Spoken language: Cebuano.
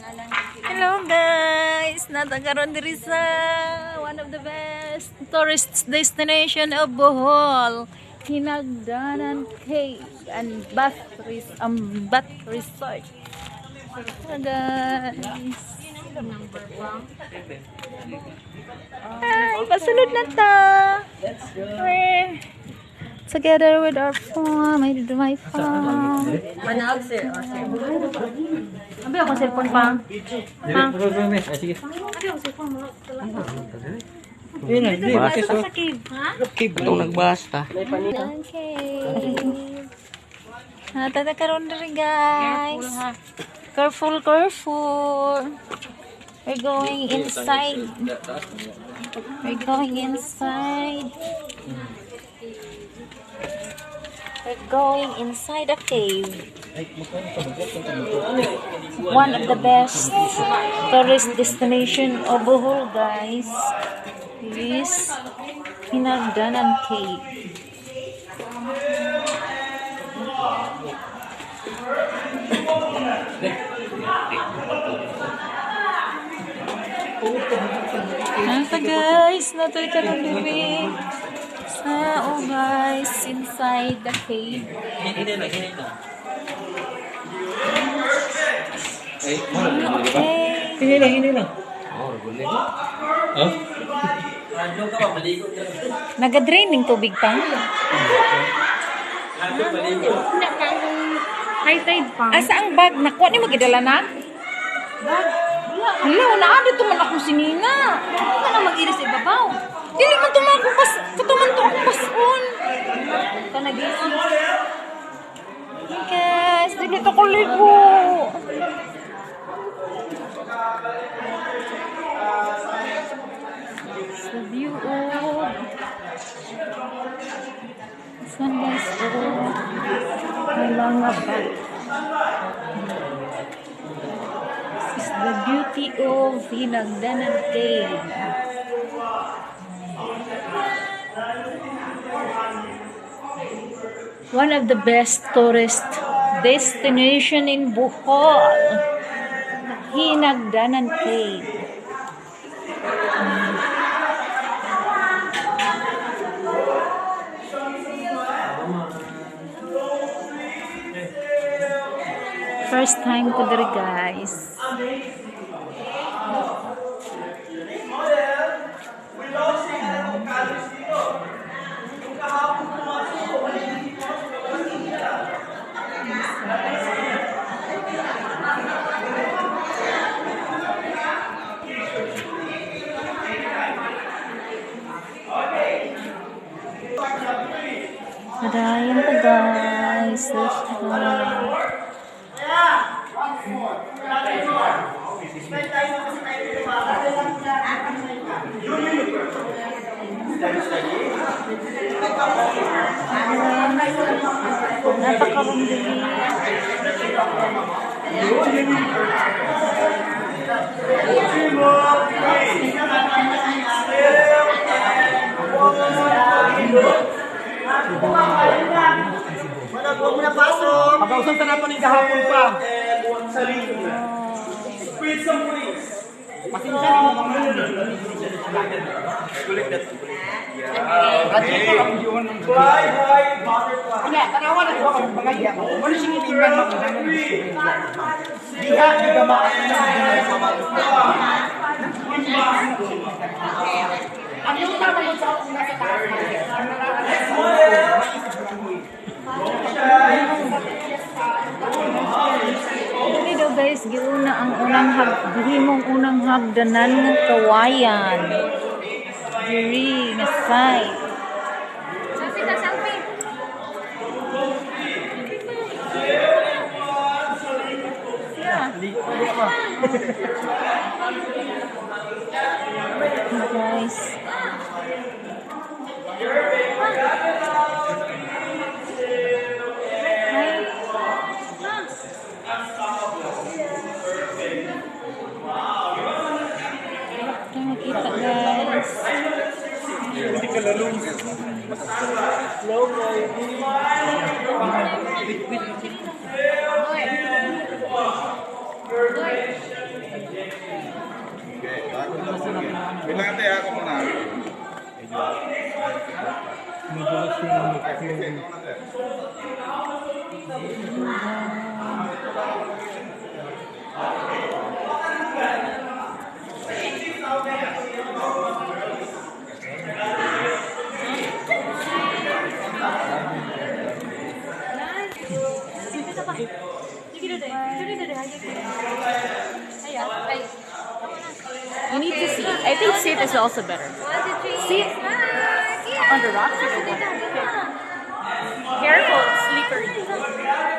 Hello guys! Naa ta karon diri sa one of the best tourist destination of Bohol, Hinagdanan Cave and Bath Resort. Hello guys! Hi! Pasulod na ta! We're together with our farm. I did my farm. Manaog, sir. Oh, sir. Abi ako cellphone pa. Sige. Dito sa cave, ha? Itong nagbasta. Okay. Tata karon diri guys. Careful, careful. We're going inside. We're going inside. We're going inside a cave. One of the best tourist destination of Bohol, guys, is Hinagdanan Cave. Nasa guys, natuloy ka ng diri. Sa, oh guys, inside the cave. Okay. Hindi lang, hindi lang. Oh, regular. Oh? Naga-drain ng tubig pa? Wala pa ang high tide pa. Asa ang bag? Nakuha ni magidala na? Bag? Wala, wala. Dito man ako sinina. Huwag ka na mag-iris ibabaw. Dili man to ako pas, katuman to akong pason. Ka nag-isip. Guys, dili to ko ligo. It's the view of this one guys, oh. May mga bag. This is the beauty of Hinagdanan Cave. One of the best tourist destination in Bohol, Hinagdanan Cave. First time ko diri guys. Padayon pa guys. Let's go. Napakaroon diri. Pagkausan sa nato ni kahapon pa. Pasensya na mo mga. Fly high butterfly. Kunya, tanawa na ko kung mga iya. Ano siya ngitingnan mo? Diha gigamaan na. Ang yung tama mo sa una sa taas. Ang Dili daw guys, giuna ang unang hag, gihimong unang hagdanan ng kawayan. Diri nga site. Selfie ta, selfie. Yeah. Guys. Hi. Ito makita guys. Boy. Okay, bago na po. Wait lang ate, ako muna. Ay, sige, sige, ikaw na, sir. You need to sit. I think sit is also better. Sit on the rocks. Careful, it's slippery.